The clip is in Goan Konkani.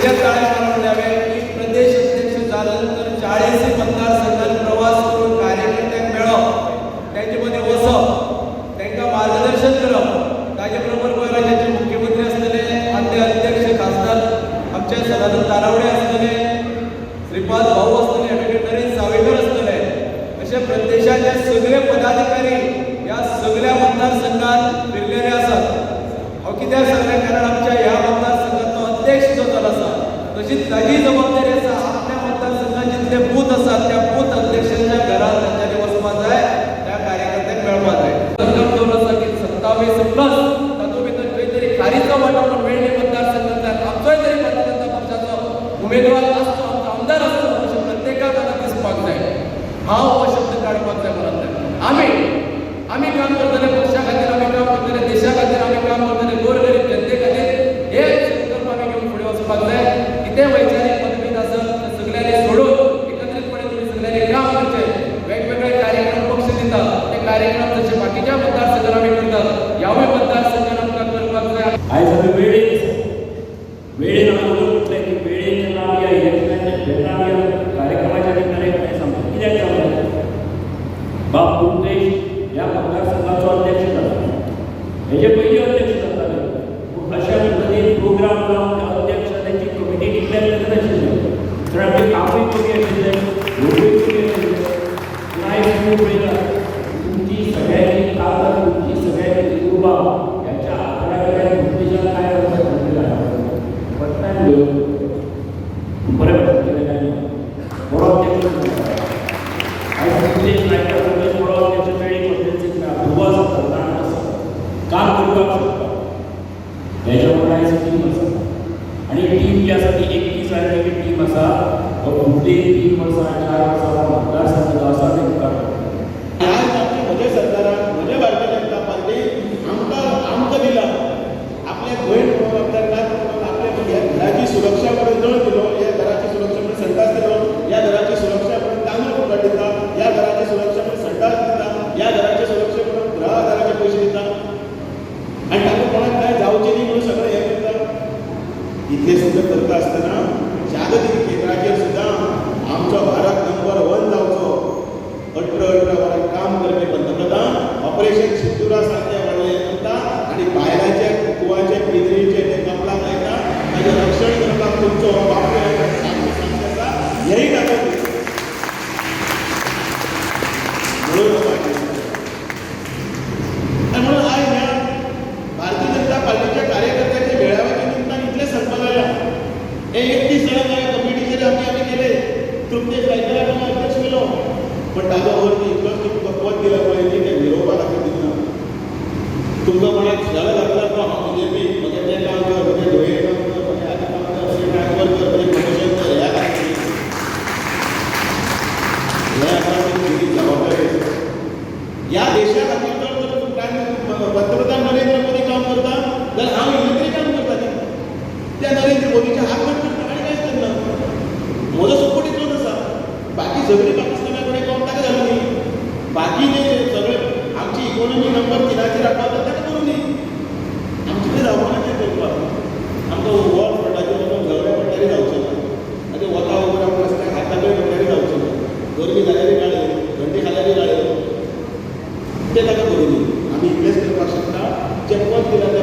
कित्याक टाळ्या मारप म्हणलें हांवें की प्रदेश अध्यक्ष जाल्या नंतर 40 मतदारसंघात प्रवास करून कार्यकर्त्यांक मेळप, तेंचे मदीं वचप, तांकां मार्गदर्शन करप. ताजे बरोबर गोंय राज्याचे मुख्यमंत्री आसतले, आदले अध्यक्ष खासदार आमचे सदानंद तारावडे आसतले, श्रीपाद भाऊ आसतले, एडवोकेट नरेंद्र सावयकर आसतले. अशे प्रदेशाचे सगळे पदाधिकारी ह्या सगळ्या मतदारसंघात फिरलेले आसात. हांव कित्याक सांगलें, कारण आमच्या ह्या मतदारसंघातलो अध्यक्ष जो जालो आसा, तशीच ताजी जबाबदारी आसा, आपल्या मतदारसंघात जितले बूथ आसात त्या बूथ अध्यक्षांच्या घरात तांच्यांनी वचपाक जाय, त्या कार्यकर्त्यांक मेळपाक जाय. संकल्प दवरलो आसा की 27 प्लस, तातूंत भितर खंय तरी खारीचो वांटो म्हूण वेळ्ळी मतदारसंघांतल्यान आमचोय तरी भारतीय जनता पक्षाचो उमेदवार आसचो, आमचो आमदार आसचो, अशें प्रत्येकाक आतां दिसपाक जाय. हांव हो शब्द काडपाक जाय मनांतल्यान. आमी आमी काम करतले, पक्षा खातीर आमी काम करतले, देशा खातीर आमी काम करतले, गोरगरीब जनते खातीर, हे संकल्प आमी घेवन फुडें वचपाक जाय. कितें वैचारीक मतभेद आसत ते सगळ्यांनी सोडून एकत्रीतपणे तुमी सगळ्यांनी काम करचें. वेगवेगळे कार्यक्रम पक्ष दिता, ते कार्यक्रम जशे बाकीच्या मतदारसंघात आमी करतात, ह्यावूय मतदारसंघात आमकां करपाक जाय. आयज आमी वेळेन आसा. वेळेन हांवें म्हणून म्हटलें की वेळेन जेन्ना आमी ह्या इलेक्शनाच्या, जेन्ना आमी ह्या कार्यक्रमाच्या निमतान एक सांगता, कित्याक सांगता, बाब तृप्तेश ह्या मतदारसंघाचो अध्यक्ष जाला, हेजे पयलीं अध्यक्ष जाताले, पूण अशा पद्दतीन प्रोग्राम लावन ते अध्यक्ष तांची कमिटी डिक्लेअर करनाशिल्ले, तर आमचें कामूय कमी आशिल्लें, लोकूय कमी आशिल्ले. पूण आयज तुमी पळयतात, तुमची सगळ्यांची ताकद, तुमची सगळ्यांची उर्बा ह्याच्या आधारा कडल्यान तृप्तेशान काय करता सांगितलं. पटनान बरें भशेन केलें काय ना, बरो अध्यक्ष जाता. आयज तृप्तेश नायक, तृप्तेश बरो अध्यक्ष वेळी कॉन्स्टिट्युएन्सीक मेळ्ळा. भुरगो आसा, जाण आसा, काम करपाक शकता. हेच्या वांगडा आयज टीम आसा आनी टीम जी आसा ती 31 जाणांची टीम आसा. हो फुडली 3 वर्सां, 4 वर्सां हो मतदारसंघ जो आसा ते मुखार व्हरतले. आज आमच्या म्हज्या सरकारान, म्हज्या भारतीय जनता पार्टी आमकां आमकां दिला आपल्या भयण म्हणून, आपल्या नात म्हणून, आपल्या ह्या घराची सुरक्षा म्हणून नळ दिलो, ह्या घराची सुरक्षा म्हणून संडास दिलो, ह्या घराची सुरक्षा म्हणून तांदूळ फुकट दिता, ह्या घराची सुरक्षा म्हणून संडास दिता, ह्या घराची सुरक्षा म्हणून गृहाधाराचे पयशे दिता आनी ताका कोणाक काय जावचें न्ही म्हणून सगळें हें करता. इतलें सुद्दां करता आसतना जागतीक केंद्राचेर सुद्दां आमचो भारत नंबर 1 जावचो, 18 18 वरां काम करपी पंतप्रधान ऑपरेशन सिंदुरा सारकें व्हडलें करता आनी बायलांचे कुवाचे पिंजरीचे ते कपलाक लायता, ताजें रक्षण करपाक तुमचो बापूय सामको सामको आसा हेंय दाखोवपी म्हणून हो पार्टी. आनी म्हणून आयज ह्या भारतीय जनता पार्टीच्या कार्यकर्त्यांच्या मेळाव्याच्या निमतान इतलें सांगपाक जाय. हे 31 जाणां हांवें कमिटीचेर आमी आमी केले. तृप्तेश रायकराक आमी अध्यक्ष केलो, पण ताजो अर्थ इतलोच की तुमकां पद दिलां पळय न्ही, तें मिरोवपा खातीर दिना. तुमकां कोणाक शेळ घातला तो हांव बीजेपी, म्हगें तें काम कर, म्हजें धुळे काम कर, म्हजें आनी काम कर, म्हजें ट्रान्सफर कर, म्हजें प्रमोशन कर, ह्या खातीर न्ही. हें आसा ती खरी जबाबदारी आसा. ह्या देशा खातीर जर तर पंतप्रधान नरेंद्र मोदी काम करता जाल्यार हांव इल्लें तरी काम करता न्ही. त्या नरेंद्र मोदीचे हात घट करता आनी कांयच करना. म्हजो सपोर्ट इतलोच आसा. बाकी सगळीं पाकिस्ताना कडेन कोण ताका घालूं न्ही. बाकी जे सगळे आमची इकॉनॉमी नंबर 3चेर पावता ताका करूं न्ही. आमचे कडेन जावपाना तें करपाक. आमकां वॉर फ्रंटाचेर वचून झगडे पडल्यारय जावचें ना. आनी वता वगर आमकां रस्त्याक हात दाखय म्हणल्यारय जावचें ना. गरमी जाल्यारय गाळयो, थंडी खाल्यारय गाळयो, तें ताका करूं न्ही. आमी इतलेंच करपाक शकता, जें पद दिलां.